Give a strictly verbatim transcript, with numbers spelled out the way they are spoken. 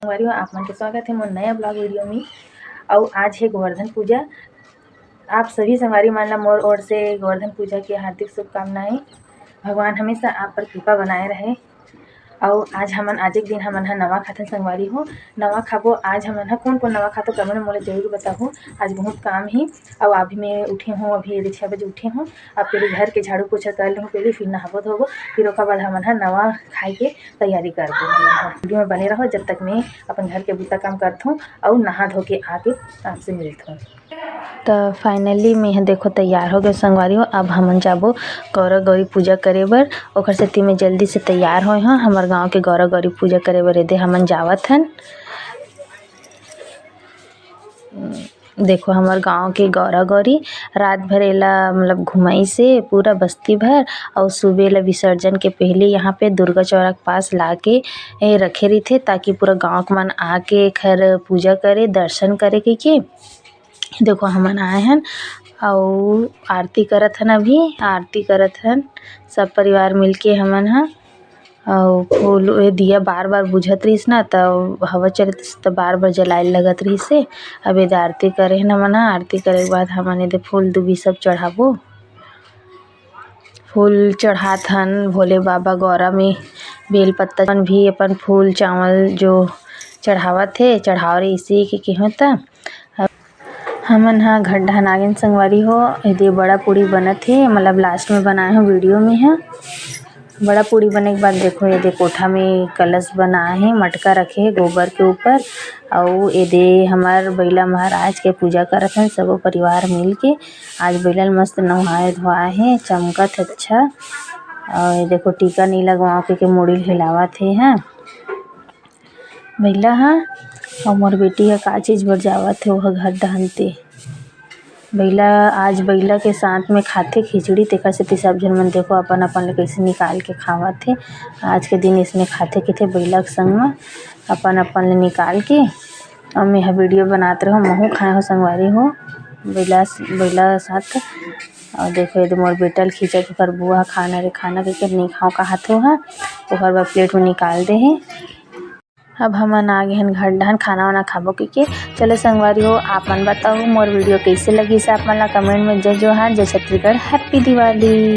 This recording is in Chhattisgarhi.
संगवारी हो, आप मन के स्वागत हे मोर नया vlog video में। अउ आज हे गोवर्धन पूजा। आप सभी संगवारी मन ला मोर ओर से गोवर्धन पूजा के हार्दिक शुभकामनाएं। भगवान हमेशा आप पर कृपा बनाए रहे। अउ आज हमन, आज एक दिन हमन ह नवा खाथन संगवारी हो। नवा खाबो, आज हमन ह कोन कोन नवा खाथो, comment में मोला जरूर बताहू। आज बहुत काम हे। अउ अभी मैं उठे हूँ, अभी ये छः बजे उठे हूँ। अब पहले घर के झाड़ू पोछा कर लूँ, पहले फिर नहाबो धोबो, फिर ओकर बाद हमन ह नवा खाए के तैयारी करबो। Video में बने रहो, जब तक मैं अपन घर के बुता काम करथूँ अउ नहा धो के आके आपसे मिलथूँ। त finally मैं ह देखो तैयार हो गए संगवारी हो। अब हमन जाबो गौरा गौरी पूजा करे बर। ओकर सेती मैं जल्दी से तैयार होए हूँ। हमर गांव के गौरा गौरी पूजा करे बर एदे हमन जावत हन। देखो हमर गांव के गौरा गौरी रात भर एला मतलब घुमाई से पूरा बस्ती भर, अउ सुबह ला विसर्जन के पहले यहाँ पे दुर्गा चौरा के पास ला के ए, रखे रहिथे, ताकि पूरा गांव के मन आके एखर पूजा करे, दर्शन करे कहिके। देखो हमन आए हन अउ आरती करत हन, अभी आरती करत हन सब परिवार मिलके हमन ह। अउ फूल, ए दिया बार बार बुझत रहिस ना, त हवा चलत रहिस, त बार बार जलाए लगत रहिस हे। अब एदे आरती करे हन हमन ह, आरती करे के बाद हमन एदे फूल दुबी सब चढ़ाबो। फूल चढ़ात हन भोले बाबा गौरा में, बेल पत्ता मन भी अपन फूल चावल जो चढ़ावत हे, चढ़ाव रहिस हे के केहो त। हमन ह घर डहन आगेन संगवारी हो। एदे बड़ा पूड़ी बनत हे, मतलब last में बनाए हो video में ह। बड़ा पूड़ी बने के बाद देखो एदे कोठा में कलश बनाए हे, मटका रखे हे गोबर के ऊपर। अउ एदे हमर बइला महाराज के पूजा करत हन सबो परिवार मिल के। आज बइला ल मस्त नहाए धोआए हे, चमकत हे अच्छा। अउ ये देखो टीका नइ लगवाओ के, के मुड़ी ल हिलावत हे, हाँ। बइला ह अउ मोर बेटी ह का चीज बर जावत हे, ओह घर डहन ते। बइला, आज बइला के साथ में खाथे खिचड़ी, तेकर सेती सब झन मन देखो अपन अपन ले कइसे निकाल के खावत हे। आज के दिन इसने खाथे कहिथे बइला के संग में अपन अपन ले निकाल के। अउ मैं ह video बनात रहो, महू खाए हो संगवारी हो बइला, बइला साथ। अउ देखो एदे मोर बेटा ल खींचत ओकर बुआ ह खाना रे खाना कहिके नइ खाओ कहत हो ह, ओकर बर plate में निकाल दे हे। अब हमन आ गे हन घर डहन खाना वाना खाबो कहिके। चलो संगवारी हो, आप मन बताओ मोर video कइसे लगिस आप मन ला comment में। जय जोहार, जय छत्तीसगढ़, happy दिवाली।